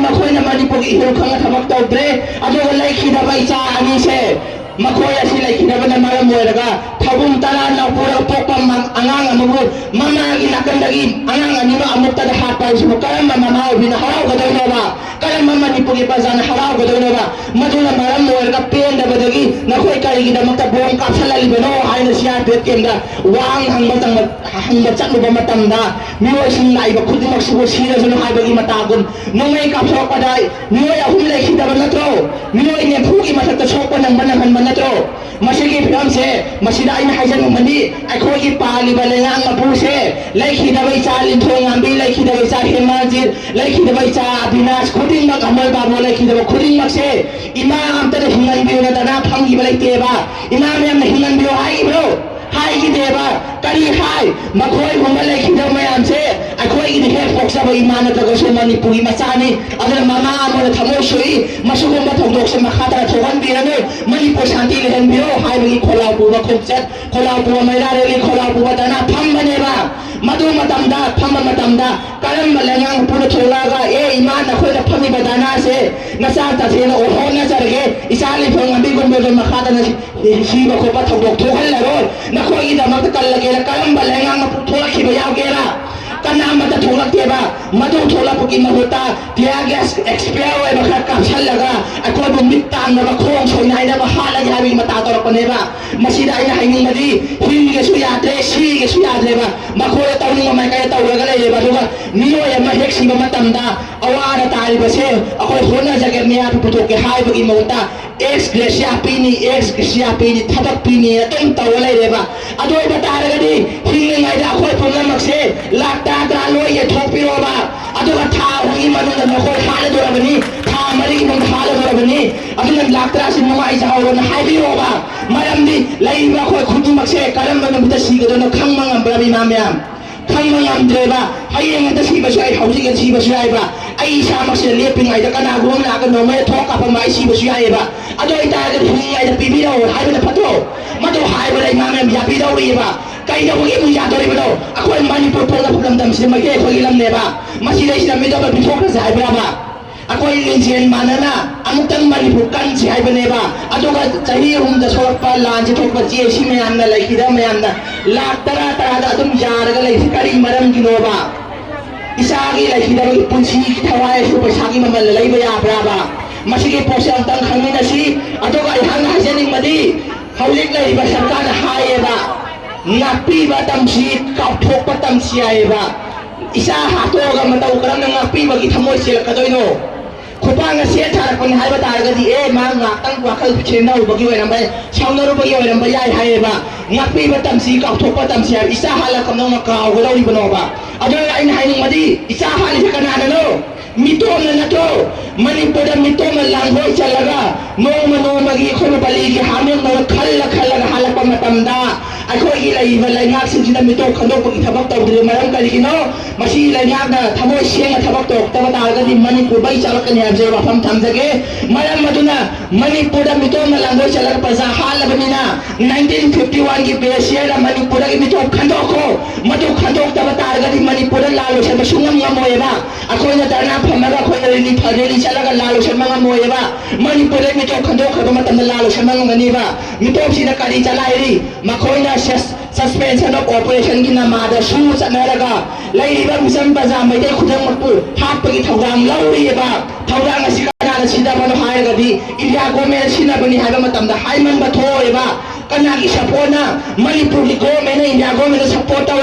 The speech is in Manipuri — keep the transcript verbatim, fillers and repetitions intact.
ꯃꯈꯣꯏꯅ ꯃꯅꯤꯄꯨꯔꯒꯤ ꯏꯍꯨꯜ ꯈꯪꯅ ꯊꯕꯛ ꯇꯧꯗ꯭ꯔꯦ꯫ ꯑꯗꯨꯒ ꯂꯩꯈꯤꯗꯕ ꯏꯆꯥ ꯑꯅꯤꯁꯦ, ꯃꯈꯣꯏ ꯑꯁꯤ ꯂꯩꯈꯤꯗꯕꯅ ꯃꯔꯝ ꯑꯣꯏꯔꯒ ꯊꯧꯕꯨꯝ ꯇꯔꯥ ꯅꯧꯄꯨꯔꯒ ꯄꯣꯛꯄ ꯑꯉꯥꯡ ꯑꯃꯕꯨ ꯃꯃꯥꯒꯤ ꯅꯥꯀꯟꯗꯒꯤ ꯑꯉꯥꯡ ꯑꯅꯤꯃꯛ ꯑꯃꯨꯛꯇꯗ ꯍꯥꯠꯄ ꯍꯥꯏꯁꯤꯕꯨ ꯀꯔꯝꯕ ꯃꯃꯥ ꯑꯣꯏꯕꯤꯅ ꯍꯔꯥꯎꯒꯗꯣꯏꯅꯣꯕ? ꯀꯔꯝꯕ ꯃꯅꯤꯄꯨꯔꯒꯤ ꯄ꯭ꯔꯖꯥꯅ ꯍꯔꯥꯎꯒꯗꯣꯏꯅꯣꯕ? ꯃꯗꯨꯅ ꯃꯔꯝ ꯑꯣꯏꯔꯒ ꯄꯦꯟꯗꯕꯗꯒꯤ ꯅꯈꯣꯏ ꯀꯔꯤꯒꯤꯗꯃꯛꯇ ꯕꯣꯝ ꯀꯥꯞꯁꯜꯂꯛꯂꯤꯕꯅꯣ ꯍꯥꯏꯅ ꯁꯤ ꯑꯥꯔ ꯄꯤ ꯑꯦꯐ ꯀꯦꯝꯗ ꯋꯥꯍꯪ ꯍꯪꯕ ꯆꯪꯕ ꯍꯪꯕ ꯆꯠꯂꯨꯕ ꯃꯇꯝꯗ, ꯃꯤꯑꯣꯏꯁꯤꯡ ꯂꯥꯛꯏꯕ ꯈꯨꯗꯤꯡꯃꯛꯁꯤꯕꯨ ꯁꯤꯔꯁꯅꯨ ꯍꯥꯏꯕꯒꯤ ꯃꯇꯥꯒꯨꯝ ꯅꯣꯡꯃꯩ ꯀꯥꯞꯊꯣꯔꯛꯄꯗ ꯃꯤꯑꯣꯏ ꯑꯍꯨꯝ ꯂꯩꯈꯤꯗꯕ ꯅꯠꯇ꯭ꯔꯣ? ꯃꯤꯑꯣꯏ ꯅꯤꯐꯨꯒꯤ ꯃꯊꯛꯇ ꯁꯣꯛꯄ ꯅꯪꯕ ꯅꯪꯍꯟꯕ ꯅꯠꯇ꯭ꯔꯣ? ꯃꯁꯤꯒꯤ ꯐꯤꯕꯝꯁꯦ, ꯃꯁꯤꯗ ꯑꯩꯅ ꯍꯥꯏꯖꯅꯤꯡꯕꯗꯤ, ꯑꯩꯈꯣꯏꯒꯤ ꯄꯥꯜꯂꯤꯕ ꯂꯩꯉꯥꯛ ꯃꯄꯨꯁꯦ, ꯂꯩꯈꯤꯗꯕ ꯏꯆꯥ ꯂꯤꯟꯊꯣꯏ ꯉꯥꯝꯕꯤ, ꯂꯩꯈꯤꯗꯕ ꯏꯆꯥ ꯍꯦꯃꯥꯖꯤꯠ, ꯂꯩꯈꯤꯗꯕ ꯏꯆꯥ ꯑꯕꯤꯅꯥꯁ ꯈꯨꯗꯤꯡꯃꯛ, ꯑꯃꯜ ꯕꯥꯕꯨ ꯂꯩꯈꯤꯗꯕ ꯈꯨꯗꯤꯡꯃꯛꯁꯦ, ꯏꯃꯥ ꯑꯝꯇꯗ ꯍꯤꯡꯍꯟꯕꯤꯌꯨꯅ ꯗꯅꯥ ꯐꯪꯈꯤꯕ ꯂꯩꯇꯦꯕ꯫ ꯏꯃꯥ ꯃꯌꯥꯝꯅ ꯍꯤꯡꯍꯟꯕꯤꯌꯨ ꯍꯥꯏꯈꯤꯕ꯭ꯔꯣ? ꯍꯥꯏꯈꯤꯗꯦꯕ꯫ ꯀꯔꯤ ꯍꯥꯏ? ꯃꯈꯣꯏꯒꯨꯝꯕ ꯂꯩꯈꯤꯗꯕ ꯃꯌꯥꯝꯁꯦ ꯑꯩꯈꯣꯏꯒꯤꯗꯤ ꯍꯦꯛ ꯄꯣꯛꯆꯕ ꯏꯃꯥ ꯅꯠꯇ꯭ꯔꯒꯁꯨ ꯃꯅꯤꯄꯨꯔꯒꯤ ꯃꯆꯥꯅꯤ꯫ ꯑꯗꯨꯅ ꯃꯃꯥ ꯑꯃꯅ ꯊꯃꯣꯏ ꯁꯣꯛꯏ, ꯃꯁꯤꯒꯨꯝꯕ ꯊꯧꯗꯣꯛꯁꯦ ꯃꯈꯥ ꯇꯥꯅ ꯊꯣꯛꯍꯟꯕꯤꯔꯅꯨ, ꯃꯅꯤꯄꯨꯔ ꯁꯥꯟꯇꯤ ꯂꯩꯍꯟꯕꯤꯔꯣ ꯍꯥꯏꯕꯒꯤ ꯈꯣꯜꯂꯥꯎ ꯄꯨꯕ ꯈꯣꯡꯆꯠ, ꯈꯣꯜꯂꯥꯎ ꯄꯨꯕ ꯃꯩꯔꯥ ꯔꯦꯂꯤ, ꯈꯣꯜꯂꯥꯎ ꯄꯨꯕ ꯙꯔꯅꯥ ꯐꯝꯕꯅꯦꯕ꯫ ꯃꯗꯨ ꯃꯇꯝꯗ, ꯐꯝꯕ ꯃꯇꯝꯗ ꯀꯔꯝꯕ ꯂꯩꯉꯥꯛ ꯃꯄꯨꯅ ꯊꯣꯛꯂꯛꯑꯒ, "ꯑꯦ ꯏꯃꯥ, ꯅꯈꯣꯏꯅ ꯐꯝꯃꯤꯕ ꯙꯔꯅꯥꯁꯦ ꯅꯆꯥ ꯇꯁꯦꯡꯅ ꯍꯣꯠꯅꯖꯔꯒꯦ, ꯏꯆꯥ ꯂꯤꯐꯣꯡ ꯉꯝꯕꯤꯒꯨꯝꯕꯗꯣ ꯃꯈꯥ ꯇꯥꯅ ꯁꯤꯕ ꯈꯣꯠꯄ ꯊꯧꯗꯣꯛ ꯊꯣꯛꯍꯜꯂꯔꯣꯏ, ꯅꯈꯣꯏꯒꯤꯗꯃꯛꯇ ꯀꯜꯂꯒꯦꯅ" ꯀꯔꯝꯕ ꯂꯩꯉꯥꯛ ꯃꯄꯨ ꯊꯣꯛꯂꯛꯈꯤꯕ ꯌꯥꯎꯒꯦꯔꯥ? ꯀꯅꯥ ꯑꯃꯠꯇ ꯊꯣꯛꯂꯛꯇꯦꯕ꯫ ꯃꯗꯨ ꯊꯣꯛꯂꯛꯄꯒꯤ ꯃꯍꯨꯠꯇ tear gas expire ꯑꯣꯏꯕ ꯈꯔ ꯀꯥꯞꯁꯜꯂꯒ ꯑꯩꯈꯣꯏꯕꯨ ꯃꯤꯠ ꯇꯥꯡꯅꯕ, ꯈꯣꯡ ꯁꯣꯏꯅꯥꯏꯅꯕ ꯍꯥꯠꯂꯒꯦ ꯍꯥꯏꯕꯒꯤ ꯃꯇꯥ ꯇꯧꯔꯛꯄꯅꯦꯕ꯫ ꯃꯁꯤꯗ ꯑꯩꯅ ꯍꯥꯏꯅꯤꯡꯕꯗꯤ, ꯍꯤꯡꯒꯦꯁꯨ ꯌꯥꯗ꯭ꯔꯦ, ꯁꯤꯒꯦꯁꯨ ꯌꯥꯗ꯭ꯔꯦꯕ꯫ ꯃꯈꯣꯏꯅ ꯇꯧꯅꯤꯡꯕ ꯃꯥꯏꯀꯩꯗ ꯇꯧꯔꯒ ꯂꯩꯔꯦꯕ꯫ ꯑꯗꯨꯒ ꯃꯤꯑꯣꯏ ꯑꯃ ꯍꯦꯛ ꯁꯤꯕ ꯃꯇꯝꯗ ꯑꯋꯥ ꯑꯅꯥ ꯇꯥꯔꯤꯕꯁꯦ ꯑꯩꯈꯣꯏ ꯍꯣꯠꯅꯖꯒꯦ, ꯃꯤꯌꯥꯝ ꯄꯨꯊꯣꯛꯀꯦ ꯍꯥꯏꯕꯒꯤ ꯃꯍꯨꯠꯇ ex gratia ꯄꯤꯅꯤ, ex gratia ꯄꯤꯅꯤ, ꯊꯕꯛ ꯄꯤꯅꯤ ꯑꯗꯨꯝ ꯇꯧꯔ ꯂꯩꯔꯦꯕ꯫ ꯑꯗꯨ ꯑꯣꯏꯕ ꯇꯥꯔꯒꯗꯤ ꯍꯤꯡꯂꯤꯉꯩꯗ ꯑꯩꯈꯣꯏ ꯄꯨꯝꯅꯃꯛꯁꯦ ꯂꯥꯛ ꯇꯔꯥ ꯇꯔꯥ ꯂꯣꯏ ꯌꯦꯟꯊꯣꯛꯄꯤꯔꯣꯕ꯫ ꯑꯗꯨꯒ ꯊꯥ ꯑꯍꯨꯝꯒꯤ ꯃꯅꯨꯡꯗ ꯅꯈꯣꯏ ꯍꯥꯠꯂꯗꯣꯔꯕꯅꯤ, ꯊꯥ ꯃꯔꯤꯒꯤ ꯃꯅꯨꯡꯗ ꯍꯥꯠꯂꯗꯣꯔꯕꯅꯤ꯫ ꯑꯗꯨꯅ ꯂꯥꯛ ꯇꯔꯥꯁꯤ ꯅꯨꯡꯉꯥꯏꯖꯍꯧꯔꯣꯅ ꯍꯥꯏꯕꯤꯔꯣꯕ꯫ ꯃꯔꯝꯗꯤ ꯂꯩꯔꯤꯕ ꯑꯩꯈꯣꯏ ꯈꯨꯗꯤꯡꯃꯛꯁꯦ ꯀꯔꯝꯕ ꯅꯨꯃꯤꯠꯇ ꯁꯤꯒꯗꯣꯏꯅꯣ ꯈꯪꯕ ꯉꯝꯕ꯭ꯔꯕ, ꯏꯃꯥ ꯃꯌꯥꯝ? ꯈꯪꯕ ꯉꯝꯗ꯭ꯔꯦꯕ꯫ ꯍꯌꯦꯡ ꯍꯦꯛꯇ ꯁꯤꯕꯁꯨ ꯌꯥꯏ, ꯍꯧꯖꯤꯛ ꯍꯦꯛꯇ ꯁꯤꯕꯁꯨ ꯌꯥꯏꯕ꯫ ꯑꯩ ꯏꯁꯥꯃꯛꯁꯦ ꯂꯦꯞꯄꯤꯉꯩꯗ ꯀꯅꯥꯒꯨꯝꯕ ꯑꯃ ꯂꯥꯛꯑꯒ ꯅꯣꯡꯃꯩꯅ ꯊꯣꯛ ꯀꯥꯞꯄꯝꯕ ꯑꯩ ꯁꯤꯕꯁꯨ ꯌꯥꯏꯌꯦꯕ꯫ ꯑꯗꯨ ꯑꯣꯏꯇꯥꯔꯒꯗꯤ ꯍꯤꯡꯉꯤꯉꯩꯗ ꯄꯤꯕꯤꯔꯛꯑꯣ ꯍꯥꯏꯕꯅ ꯐꯠꯇ꯭ꯔꯣ? ꯃꯗꯨ ꯍꯥꯏꯕꯗ ꯏꯃꯥ ꯃꯌꯥꯝ ꯌꯥꯕꯤꯗꯧꯔꯤꯕ꯫ ꯀꯩꯗꯧꯕꯒꯤ ꯑꯃꯨꯛ ꯌꯥꯗꯧꯔꯤꯕꯅꯣ? ꯑꯩꯈꯣꯏ ꯃꯅꯤꯄꯨꯔ ꯄꯣꯛꯅꯐꯝ ꯂꯝꯗꯝꯁꯤꯗ ꯃꯩꯇꯩ ꯑꯩꯈꯣꯏꯒꯤ ꯂꯝꯅꯦꯕ꯫ ꯃꯁꯤꯗꯩꯁꯤꯗ ꯃꯤꯇꯣꯞꯅ ꯄꯤꯊꯣꯛꯈ꯭ꯔꯁꯦ ꯍꯥꯏꯕ꯭ꯔꯕ? ꯑꯩꯈꯣꯏ ꯂꯤꯡꯖꯦꯜ ꯃꯥꯟꯅꯅ ꯑꯃꯨꯛꯇꯪ ꯃꯅꯤꯄꯨꯔ ꯀꯟꯁꯤ ꯍꯥꯏꯕꯅꯦꯕ꯫ ꯑꯗꯨꯒ ꯆꯍꯤ ꯑꯍꯨꯝꯗ ꯁꯣꯛꯂꯛꯄ ꯂꯥꯟꯁꯦ ꯊꯣꯛꯄ ꯆꯦ ꯁꯤ ꯃꯌꯥꯝꯅ ꯂꯩꯈꯤꯗꯕ ꯃꯌꯥꯝꯅ ꯂꯥꯛ ꯇꯔꯥ ꯇꯔꯥꯗ ꯑꯗꯨꯝ ꯌꯥꯔꯒ ꯂꯩꯁꯤ ꯀꯔꯤ ꯃꯔꯝꯒꯤꯅꯣꯕ? ꯏꯆꯥꯒꯤ ꯂꯩꯈꯤꯗꯕꯒꯤ ꯄꯨꯟꯁꯤꯒꯤ ꯊꯋꯥꯏ ꯑꯁꯤ ꯄꯩꯁꯥꯒꯤ ꯃꯃꯜꯅ ꯂꯩꯕ ꯌꯥꯕ꯭ꯔꯥꯕ? ꯃꯁꯤꯒꯤ ꯄꯣꯠꯁꯦ ꯑꯃꯨꯛꯇꯪ ꯈꯪꯃꯤꯟꯅꯁꯤ꯫ ꯑꯗꯨꯒ ꯑꯩꯍꯥꯛꯅ ꯍꯥꯏꯖꯅꯤꯡꯕꯗꯤ, ꯍꯧꯖꯤꯛ ꯂꯩꯔꯤꯕ ꯁꯔꯀꯥꯔꯅ ꯍꯥꯏꯌꯦꯕ, ꯉꯥꯛꯄꯤꯕ ꯇꯝꯁꯤ, ꯀꯥꯎꯊꯣꯛꯄ ꯇꯝꯁꯤ ꯍꯥꯏꯌꯦꯕ꯫ ꯏꯆꯥ ꯍꯥꯠꯇꯣꯛꯑꯒ ꯃꯇꯧ ꯀꯔꯝꯅ ꯉꯥꯛꯄꯤꯕꯒꯤ ꯊꯃꯣꯏ ꯆꯦꯜꯂꯛꯀꯗꯣꯏꯅꯣ? ꯈꯨꯄꯥꯡꯅ ꯁꯦꯠ ꯊꯥꯔꯛꯄꯅꯤ ꯍꯥꯏꯕ ꯇꯥꯔꯒꯗꯤ, ꯑꯦ, ꯃꯥ ꯉꯥꯛꯇꯪ ꯋꯥꯈꯜ ꯈꯦꯡꯅꯔꯨꯕꯒꯤ ꯑꯣꯏꯔꯝꯕ ꯌꯥꯏ, ꯁꯥꯎꯅꯔꯨꯕꯒꯤ ꯑꯣꯏꯔꯝꯕ ꯌꯥꯏ ꯍꯥꯏꯌꯦꯕ꯫ ꯉꯥꯛꯄꯤꯕ ꯇꯝꯁꯤ, ꯀꯥꯎꯊꯣꯛꯄ ꯇꯝꯁꯤ ꯍꯥꯏꯕ꯫ ꯏꯆꯥ ꯍꯥꯠꯂꯛꯄꯗꯧꯅ ꯀꯥꯎꯒꯗꯧꯔꯤꯕꯅꯣꯕ? ꯑꯗꯨꯅ ꯑꯩꯅ ꯍꯥꯏꯅꯤꯡꯕꯗꯤ, ꯏꯆꯥ ꯍꯥꯠꯂꯤꯁꯦ ꯀꯅꯥꯅꯅꯣ? ꯃꯤꯇꯣꯞꯅ ꯅꯠꯇ꯭ꯔꯣ? ꯃꯅꯤꯄꯨꯔꯗ ꯃꯤꯇꯣꯞꯅ ꯂꯥꯡꯒꯣꯏ ꯆꯠꯂꯒ ꯅꯣꯡꯃ ꯅꯣꯡꯃꯒꯤ ꯑꯩꯈꯣꯏꯅ ꯄꯜꯂꯤꯒꯤ ꯍꯥꯃꯦꯡꯗꯧꯅ ꯈꯜꯂ ꯈꯜꯂꯒ ꯍꯥꯜꯂꯛꯄ ꯃꯇꯝꯗ, ꯑꯩꯈꯣꯏꯒꯤ ꯂꯩꯔꯤꯕ ꯂꯩꯉꯥꯛꯁꯤꯡꯁꯤꯅ ꯃꯤꯇꯣꯞ ꯈꯟꯗꯣꯛꯄꯒꯤ ꯊꯕꯛ ꯇꯧꯗ꯭ꯔꯤꯕ ꯃꯔꯝ ꯀꯔꯤꯒꯤꯅꯣ? ꯃꯁꯤ ꯂꯩꯉꯥꯛꯅ ꯊꯃꯣꯏ ꯁꯦꯡꯅ ꯊꯕꯛ ꯇꯧꯔꯛꯇꯕ ꯇꯥꯔꯒꯗꯤ ꯃꯅꯤꯄꯨꯔ ꯃꯩ ꯆꯥꯛꯂꯛꯀꯅꯤ ꯍꯥꯏꯕꯁꯦ ꯋꯥꯐꯝ ꯊꯝꯖꯒꯦ꯫ ꯃꯔꯝ ꯑꯗꯨꯅ ꯃꯅꯤꯄꯨꯔꯗ ꯃꯤꯇꯣꯞꯅ ꯂꯥꯡꯒꯣꯏ ꯆꯠꯂꯒ ꯄ꯭ꯔꯖꯥ ꯍꯥꯠꯂꯕꯅꯤꯅ, ꯅꯥꯏꯟꯇꯤꯟ ꯐꯤꯐꯇꯤ ꯋꯥꯟꯒꯤ ꯕꯦꯁ ꯌꯔꯗ ꯃꯅꯤꯄꯨꯔꯗꯒꯤ ꯃꯤꯇꯣꯞ ꯈꯟꯗꯣꯛꯈꯣ꯫ ꯃꯗꯨ ꯈꯟꯗꯣꯛꯇꯕ ꯇꯥꯔꯒꯗꯤ ꯃꯅꯤꯄꯨꯔꯗ ꯂꯥꯜ ꯂꯣꯏꯁꯟꯕ ꯁꯨꯡꯉꯝ ꯉꯝꯃꯣꯏꯕ꯫ ꯑꯩꯈꯣꯏꯅ ꯙꯔꯅꯥ ꯐꯝꯃꯒ ꯑꯩꯈꯣꯏꯅ ꯔꯦꯂꯤ ꯐ-, ꯔꯦꯂꯤ ꯆꯠꯂꯒ ꯂꯥꯜ ꯂꯣꯏꯁꯟꯕ ꯉꯝꯃꯣꯏꯕ꯫ ꯃꯅꯤꯄꯨꯔꯗ ꯃꯤꯇꯣꯞ ꯈꯟꯗꯣꯛꯈ꯭ꯔꯕ ꯃꯇꯝꯗ ꯂꯥꯜ ꯂꯣꯏꯁꯟꯕ ꯉꯝꯒꯅꯤꯕ꯫ ꯃꯤꯇꯣꯞꯁꯤꯗ ꯀꯔꯤ ꯆꯂꯥꯏꯔꯤ? ꯃꯈꯣꯏꯅ ꯁꯁ-, suspension of operationꯒꯤ ꯅꯃꯥꯗ ꯁꯨ ꯆꯠꯅꯔꯒ ꯂꯩꯔꯤꯕ ꯃꯤꯆꯝ ꯄ꯭ꯔꯖꯥ ꯃꯩꯇꯩ ꯈꯨꯗꯤꯡꯃꯛꯄꯨ ꯍꯥꯠꯄꯒꯤ ꯊꯧꯗꯥꯡ ꯂꯧꯔꯤꯑꯕ꯫ ꯊꯧꯗꯥꯡ ꯑꯁꯤ ꯀꯅꯥꯅ ꯁꯤꯖꯤꯟꯅꯕꯅꯣ ꯍꯥꯏꯔꯒꯗꯤ, ꯏꯟꯗꯤꯌꯥ ꯒꯣꯔꯃꯦꯟꯅ ꯁꯤꯖꯤꯟꯅꯕꯅꯤ ꯍꯥꯏꯕ ꯃꯇꯝꯗ ꯍꯥꯏꯃꯟꯕ ꯊꯣꯛꯑꯣꯏꯕ꯫ ꯀꯅꯥꯒꯤ ꯁꯞꯄꯣꯔꯠꯅ? ꯃꯅꯤꯄꯨꯔꯒꯤ ꯒꯣꯔꯃꯦꯟꯅ ꯏꯟꯗꯤꯌꯥ ꯒꯣꯔꯃꯦꯟꯗ ꯁꯞꯄꯣꯔꯠ ꯇꯧꯔ